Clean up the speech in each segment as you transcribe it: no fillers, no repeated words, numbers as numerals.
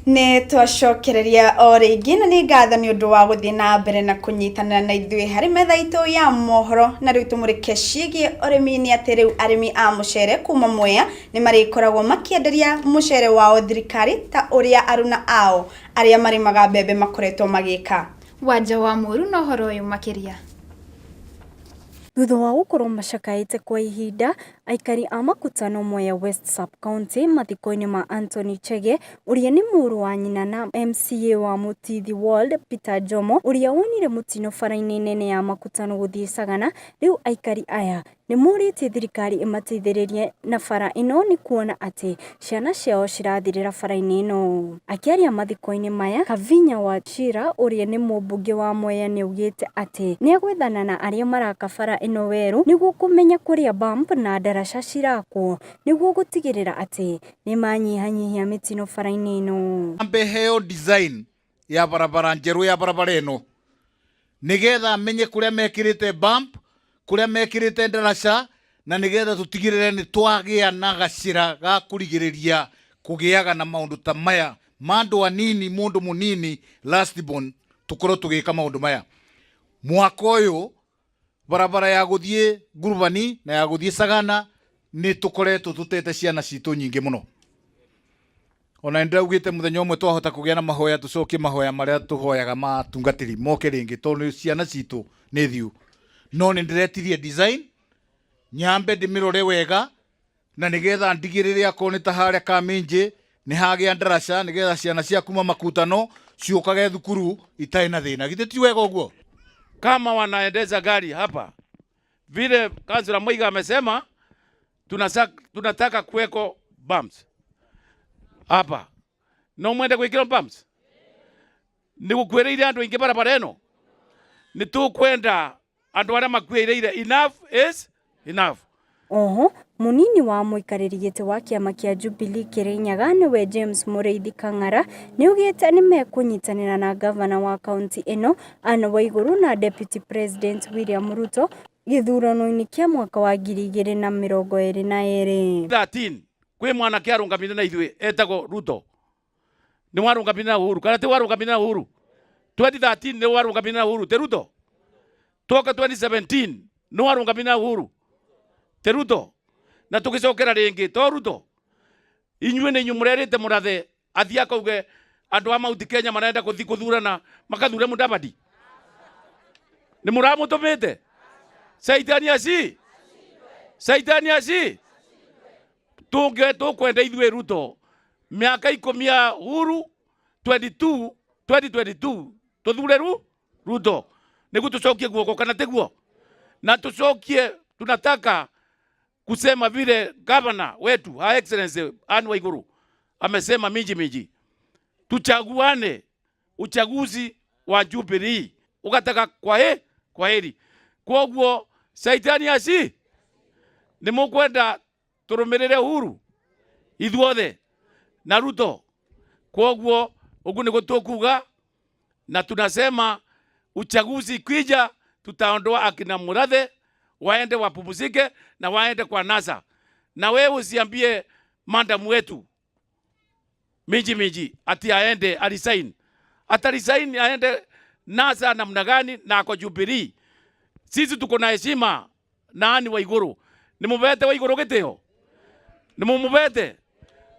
Nĩ twacokereria o rĩngĩ na nĩ ngatho nĩ ũndũ wa gũthiĩ na mbere na kũnyitanĩra na ithuĩ harĩ metha itũ ya mohoro. Na rĩu tũmũrĩke ciĩgiĩ ũrĩmi nĩ atĩ rĩu arĩmi a mũcere kuma Mwea nĩ marĩkoragwo makĩenderia mũcere wao thirikari ta ũrĩa aruna ao arĩa marĩmaga mbembe makoretwo magĩka. Wanja wa Mũru na ũhoro ũyũ makĩria. Thutha wa gũkorwo macakaĩte kwa ihinda, aikari a Makutano Mwea West Sub-County mathiko-inĩ ma Anthony Chege ũrĩa nĩ mũrũ wa nyina na MCA wa Mũtithi Ward Peter Njomo ũrĩa wonire mũtino bara-inĩ nene ya Makutano gũthiĩ Sagana, rĩu aikari aya nĩ morĩtie thirikari ĩmateithĩrĩrie na bara ĩno nĩ kuona atĩ ciana ciao cirathirĩra bara-inĩ ĩno. Akĩaria mathiko-inĩ maya, Kavinya Wachira ũrĩa nĩ mũmbunge wa Mwea nĩaugĩte atĩ nĩegwethana na arĩa maraka bara ĩno werũ nĩguo kũmenya kũrĩa bump na ndaraca cirakwo nĩguo gũtigĩrĩra atĩ nĩmanyihanyihia mĩtino bara-inĩ ĩno. Ambe heo design ya barabara njerũ ya barabara ĩno nĩgetha menye kũrĩa mekĩrĩte bump, kũrĩa mekĩrĩte ndaraca, na nĩgetha tũtigĩrĩre nĩ twagĩa na gacĩra ga kũrigĩrĩria kũgĩaga na maũndũ ta maya ma andũ anini, mũndũ mũnini last born, tũkorwo tũgĩka maũndũ maya. Mwaka ũyũ barabara ya gũthiĩ Ngurubani na ya gũthiĩ Sagana nĩ tũkoretwo tũtete ciana citũ nyingĩ mũno. Ona nĩ ndĩraugĩte mũthenya ũmwe twahota kũgĩa na mahoya tũcokie mahoya marĩa tũhoyaga ma atungatĩri moke rĩngĩ tondũ ciana citũ nĩ thiu. No nĩ ndĩretirie design nyambe ndĩmĩrore wega na nĩgetha ndigĩrĩre akorwo nĩ ta harĩa Kaminji nĩ hagĩa ndaraca nĩgetha ciana cia kuma Makutano ciũkage thukuru itarĩ na thĩna. Githĩ ti wega ũguo? Kama wanaendesha gari hapa vile Kansula Muiga amesema, tunataka kuweko bumps hapa. No mwende gwikirwo bumps? Ni gukwiriire andu aingi barabara ino? Ni tukwenda andu aria makuiriire. Enough is enough. Oho, mũnini wa mũikarĩri gĩtĩ wa kĩama kĩa Jubilee Kirinyaga nĩwe James Mũrĩithi Kang'ara nĩaugĩte nĩmekũnyitanĩra na ngavana wa kaunti ĩno Anne Waigũrũ na Deputy President William Ruto gĩthurano-inĩ kĩa mwaka wa 2022. 13 kwĩ mwanake arũngamire na ithuĩ etagwo Ruto. Nĩ warũngamire na Uhuru kana ti warũngamire na Uhuru? 2013 nĩ warũngamire na Uhuru, ti Ruto? Twoka 2017 nĩ warũngamire na Uhuru, ti Ruto? Na tũgĩcokera rĩngĩ to Ruto? Inyuĩ nĩ inyuĩ mũrerĩte mũrathe athiĩ akauge andũ a Mount Kenya marenda gũthiĩ gũthurana makathure Mudavadi. Nĩ mũramũtũmĩte? Caitani aci, caitani aci tũnge tũkwenda ithuĩ Ruto mĩaka 10 ya Uhuru 22 2022 tũthure Ruto nĩguo tũcokie guoko kana tiguo? Na tũcokie, tunataka kusema vile governor wetu Her Excellency Anne Waiguru amesema minji minji, tuchaguane uchaguzi wa Jubilee ugataka kwa he kwa heri. Koguo caitani aci nĩ mũkwenda tũrũmĩrĩre Uhuru ithuothe na Ruto. Koguo ũguo nĩguo tũkuga, na tunasema uchaguzi ikija tutaondoa akina Murathe waende wapumzike na waende kwa NASA. Na wewe usiambie madam wetu minji minji ati aende alisign. Ata resign aende NASA namna gani na ako Jubilee? Sisi tuko na heshima na Anne Waiguru. Ni mubete Waiguru gitio? Ni mumubete?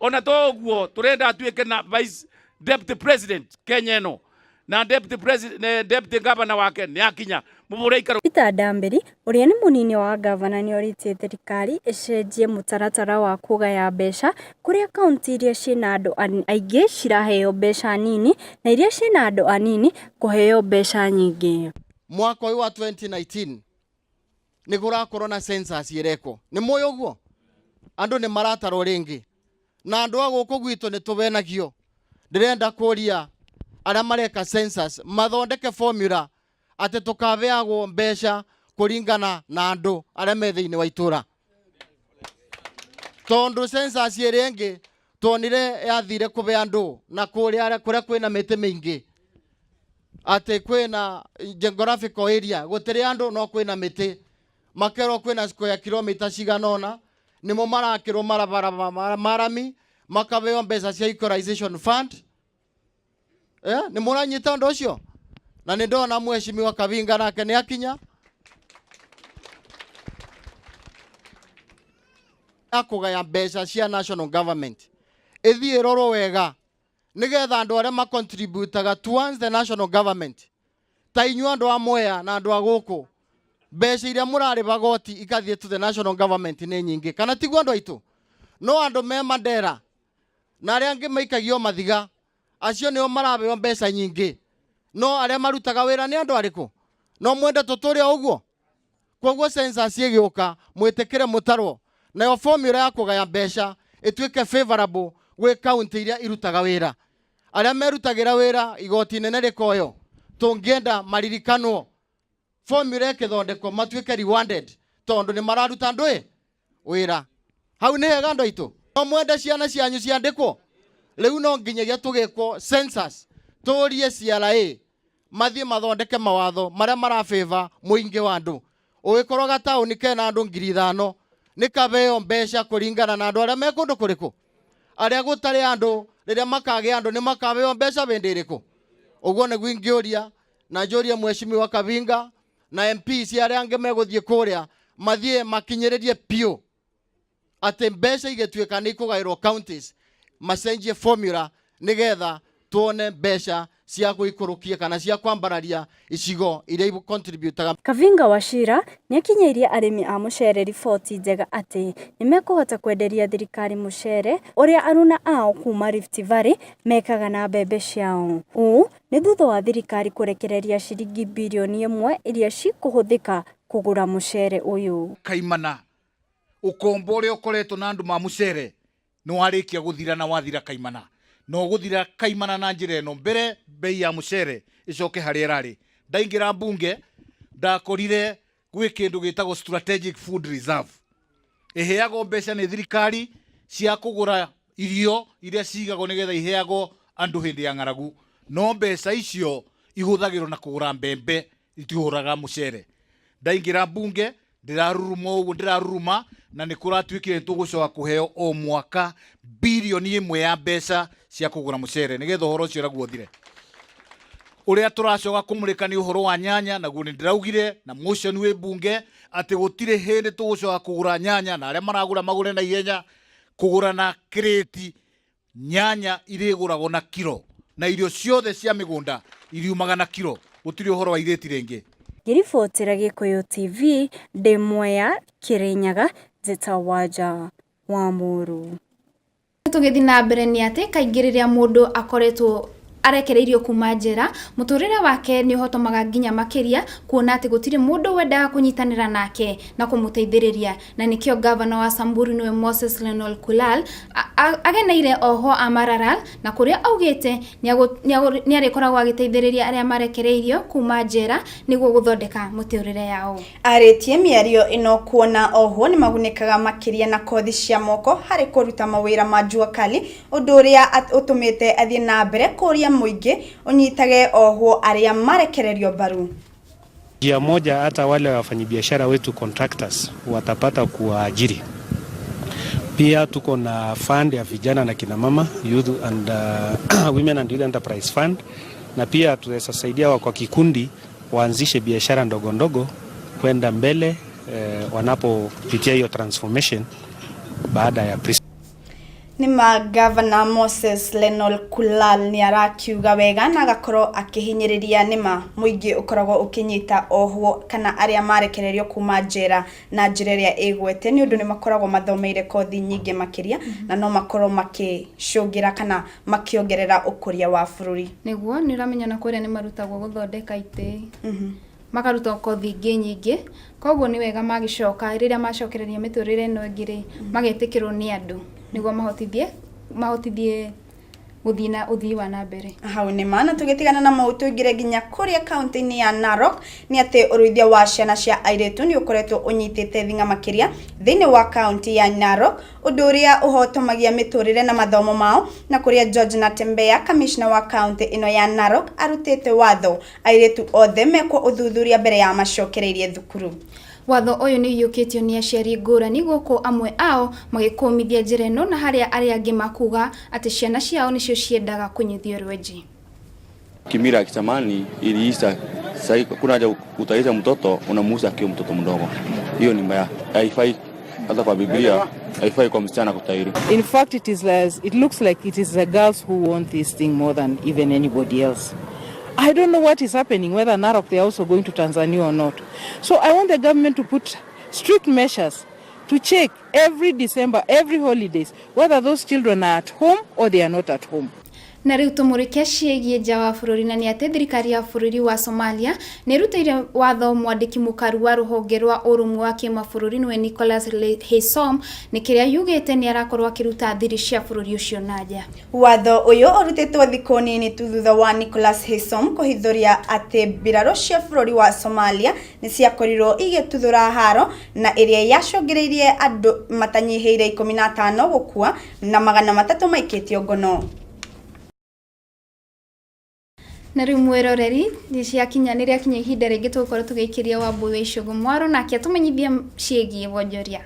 Ona to uguo turenda atuike na vice deputy president Kenya eno na deputy president, deputy governor wake ni akinya mubure ikaro. Peter Ndambiri ũrĩa nĩ mũnini wa ngavana nĩorĩtie thirikari ĩcenjie mũtaratara wa kũgaya mbeca kũrĩa kaunti iria ciĩna andũ aingĩ ciraheo mbeca nini na iria ciĩna andũ anini kũheo mbeca nyingĩ. Mwaka ũyũ wa 2019 nĩ kũrakorwo na census ĩrekwo. Nĩ mũĩ ũguo? Andũ nĩ maratarwo rĩngĩ. Na andũ a gũkũ gwitũ nĩ tũwenagio. Ndĩrenda kũria arĩa mareka census mathondeke formula atĩ tũkabeagwo mbeca kũringana na andũ arĩa me thĩinĩ wa itũra. Tondũ census ĩrĩa ĩngĩ tuonire yathire kũbe andũ na kũrĩa kũrĩa kwĩna mĩtĩ mĩingĩ, atĩ kwĩna geographical area gũtirĩ andũ no kwĩna mĩtĩ, makerwo kwĩna square kilometer cigana ũna, nĩmo marakĩrwo marabara marami, makabeo mbeca cia equalization fund. Nĩ mũranyita ũndũ ũcio? Na nĩ ndona mheshimiwa Kavinga nake nĩ akinya. Ya kũgaya mbeca cia national government ĩthiĩ ĩrorwo wega nĩgetha andũ arĩa macontributaga towards the national government ta inyuĩ andũ a Mwea na andũ a gũkũ, mbeca iria mũrarĩba goti ikathiĩ to the national government nĩ nyingĩ, kana tiguo andũ aitũ? No andũ me Mandera na arĩa angĩ maikagio mathiga, acio nĩo marabeo mbeca nyingĩ, no arĩa marutaga wĩra nĩ andũ arĩkũ? No mwende tũtũre o ũguo? Koguo census ĩgĩũka mwĩtĩkĩre mũtarwo, nayo formula ya kũgaya mbeca ĩtuĩke favorable gwĩ county iria irutaga wĩra. Arĩa merutagĩra wĩra igoti inene rĩkoyo, tũngĩenda maririkanwo formula ĩkĩthondekwo matuĩke rewarded tondũ nĩ mararuta andũ ĩ wĩra. Hau nĩ hega andũ aitũ? No mwende ciana cianyu ciandĩkwo? Rĩu no nginyagia tũgĩkwo census, tũrie CRA mathiĩ mathondeke mawatho marĩa marafavor mũingĩ wa andũ. Ũgĩkorwo gataũni kena andũ 5,000 nĩ kabeo mbeca kũringana na andũ arĩa me kũndũ kũrĩkũ, arĩa gũtarĩ andũ rĩrĩa makagĩa andũ nĩ makabeo mbeca hĩndĩ ĩrĩkũ. Ũguo nĩguo ingĩũria, na njũrie mheshimiwa Kavinga na MPs arĩa angĩ megũthiĩ kũrĩa mathiĩ makinyĩrĩrie biũ atĩ mbeca igĩtuĩka nĩ ikũgaĩrwo counties, macenjie formula nĩgetha tuone mbeca cia gũikũrũkia kana cia kwambararia icigo iria contributaga. Kavinga Wachira nĩakinyĩirie arĩmi a mũcere riboti njega atĩ nĩmekũhota kwenderia thirikari mũcere ũrĩa aruna ao kuma Rift Valley mekaga na mbembe ciao. Ũũ nĩ thutha wa thirikari kũrekereria ciringi birioni 1 iria cikũhũthĩka kũgũra mũcere ũyũ. Kaimana ũkombo ũrĩa ũkoretwo na andũ ma mũcere nĩ warĩkia gũthira na wathira kaimana, na ũgũthira kaimana na njĩra ĩno. Mbere bei ya mũcere ĩcoke harĩa ĩrarĩ. Ndaingĩra mbunge ndakorire gwĩ kĩndũ gĩtagwo strategic food reserve, ĩheagwo mbeca nĩ thirikari cia kũgũra irio iria cigagwo nĩgetha iheagwo andũ hĩndĩ ya ng'aragu, no mbeca icio ihũthagĩrwo na kũgũra mbembe, itihũraga mũcere. Ndaingĩra mbunge ndĩraruruma ũguo ndĩraruruma, na nĩ kũratuĩkire tũgũcoka kũheo o mwaka birioni 1 ya mbeca cia kũgũra mũcere nĩgetha ũhoro ũcio naguo ũthire. Ũrĩa tũracoka kũmũrĩka nĩ ũhoro wa nyanya, naguo nĩ ndĩraugire na motion wĩ mbunge atĩ gũtirĩ hĩndĩ tũgũcoka kũgũra nyanya, na arĩa maragũra magũre na ihenya. Kũgũra na kĩrĩti, nyanya irĩgũragwo na kiro, na irio ciothe cia mĩgũnda iriumaga na kiro, gũtirĩ ũhoro wa irĩti rĩngĩ. Ngĩribotera Gĩkũyũ TV ndĩ Mwea, Kĩrĩnyaga, Njĩta Wanja wa Mũrũ. Tũgĩthiĩ na mbere nĩ atĩ kaingĩ rĩrĩa mũndũ akoretwo arekereirio kuma njera, mũtũrĩre wake nĩ ũhotomaga nginya makĩria, kuona atĩ gũtirĩ mũndũ wendaga kũnyitanĩra nake na kũmũteithĩrĩria, na nĩkĩo gavana wa Samburu nĩwe Moses Lenol Kulal ageneire oho a Maralal, na kũrĩa augĩte nĩ arĩkoragwo agĩteithĩrĩria arĩa marekereirio kuma njera nĩguo gũthondeka mũtũrĩre yao. Arĩtie mĩario ĩno kuona ohwo nĩ magunĩkaga makĩria na kothi cia moko harĩ kũruta mawĩra ma jua kali, ũndũ ũrĩa ũtũmĩte athiĩ na mbere kũria mũingĩ ũnyitage ohwo arĩa marekererio mbaru. Njia moja hata wale wafanyabiashara wetu contractors watapata kuwaajiri. Pia tuko na fund ya vijana na kina mama, Youth and Women and Youth Enterprise Fund, na pia tunaweza saidia kwa kikundi waanzishe biashara ndogo ndogo kwenda mbele wanapopitia hiyo transformation baada ya prison. Nĩ ma Governor Moses Lenol Kulal nĩ arakiuga wega na agakorwo akĩhinyĩrĩria nĩma mũingĩ ũkoragwo ũkĩnyita ohwo kana arĩa marekererio kuma njera na njĩra ĩrĩa ĩgwete, nĩ ũndũ nĩ makoragwo mathomeire kothi nyingĩ makĩria na no makorwo makĩcũngĩra kana makĩongerera ũkũria wa bũrũri. Nĩguo nĩ ũramenya na kũrĩa nĩ marutagwo gũthondeka itĩ, makarutwo kothi ingĩ nyingĩ, koguo nĩ wega magĩcoka rĩrĩa macokereria mĩtũrĩre ĩno ĩngĩ rĩ, magetĩkĩrwo nĩ andũ nĩguo mahotithie gũthiĩ na ũthii wa na mbere. Hau nĩ ma, na tũgĩtigana na mau tũingĩre nginya kũrĩa kaunti-inĩ ya Narok, nĩ atĩ ũruithia wa ciana cia airĩtu nĩ ũkoretwo ũnyitĩte thing'a makĩria thĩinĩ wa kaunti ya Narok, ũndũ ũrĩa ũhotomagia mĩtũrĩre na mathomo mao, na kũrĩa George Natembeya, kamishna wa kaunti ĩno ya Narok, arutĩte watho airĩtu othe mekwo ũthuthuria mbere ya macokereirie thukuru. Watho ũyũ nĩ ũiyũkĩtio nĩ aciari ngũrani gũkũ amwe ao magĩkũmithia njĩra ĩno, na harĩa arĩa angĩ makuga atĩ ciana ciao nĩcio ciendaga kũnyuithio rwenji. Kimila ya kizamani iliisha. Sasa kuna haja kutahirisha mtoto, unamuuza akiwa mtoto mdogo. Hiyo ni mbaya, haifai hata kwa Biblia, haifai kwa msichana kutahiri. In fact, it looks like it is the girls who want this thing more than even anybody else. I don't know what is happening, whether Narok they are also going to Tanzania or not. So I want the government to put strict measures to check every December, every holidays, whether those children are at home or they are not at home. Na rĩu tũmũrĩke ciĩgiĩ nja wa bũrũri, na nĩ atĩ thirikari ya bũrũri wa Somalia nĩ ĩrutĩire watho mwandĩki mũkaru wa rũhonge rwa ũrũmwe wa kĩmabũrũri, nĩwe Nicholas Haysom, nĩ kĩrĩa yugĩte nĩ arakorwo akĩruta thiri cia bũrũri ũcio na nja. Watho ũyũ ũrutĩtwo thikũ nini tu thutha wa Nicholas Haysom kũhithũria atĩ mbirarũ cia bũrũri wa Somalia nĩ ciakorirwo igĩtuthũra haro na ĩrĩa yacũngĩrĩirie andũ matanyihĩire 15 gũkua na 300 maikĩtio ngono. Na rĩu mwĩroreri, nĩ rĩakinya ihinda rĩngĩ tũgũkorwo tũgĩikĩria Wambui wa Icũgũ mwaro nake atũmenyithie ciĩgiĩ wonjoria.